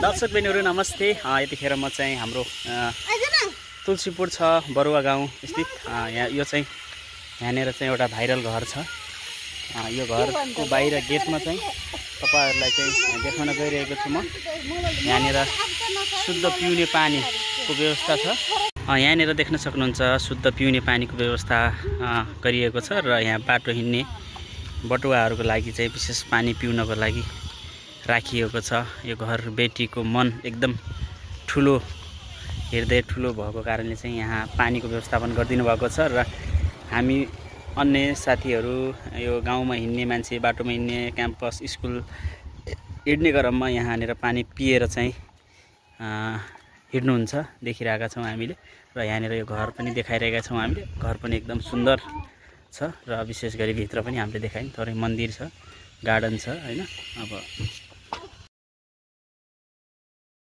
दर्शक बहिनीहरू नमस्ते। यतिखेर म चाहिँ हाम्रो तुलसीपुर छ बरुवा गाउँ स्थित यो चाहिँ यहाँनिर चाहिँ एउटा भाइरल घर छ। यो घरको बाहिर गेटमा चाहिँ तपाईहरुलाई चाहिँ देखाउन गइरहेको छु म। यहाँनिर शुद्ध पिउने पानीको व्यवस्था छ। यहाँनिर देख्न सक्नुहुन्छ शुद्ध पिउने पानीको व्यवस्था गरिएको छ र यहाँ बाटो हिँड्ने बटुवाहरूको लागि चाहिँ विशेष पानी पिउनको लागि राखिएको छ। यो घर बेटीको मन एकदम ठुलो हृदय ठुलो भएको कारणले चाहिँ यहाँ पानीको व्यवस्थापन गरिदिनु भएको छ र हामी अन्य साथीहरू यो गाउँमा हिँड्ने मान्छे बाटोमा हिँड्ने क्याम्पस स्कुल हिँड्ने क्रममा यहाँनिर पानी पिएर चाहिँ हिँड्नुहुन्छ देखिरहेका छौँ हामीले र यहाँनिर यो घर पनि देखाइरहेका छौँ हामीले। घर पनि एकदम सुन्दर छ र विशेष गरी भित्र पनि हामीले देखायौँ। थोरै मन्दिर छ, गार्डन छ हैन। अब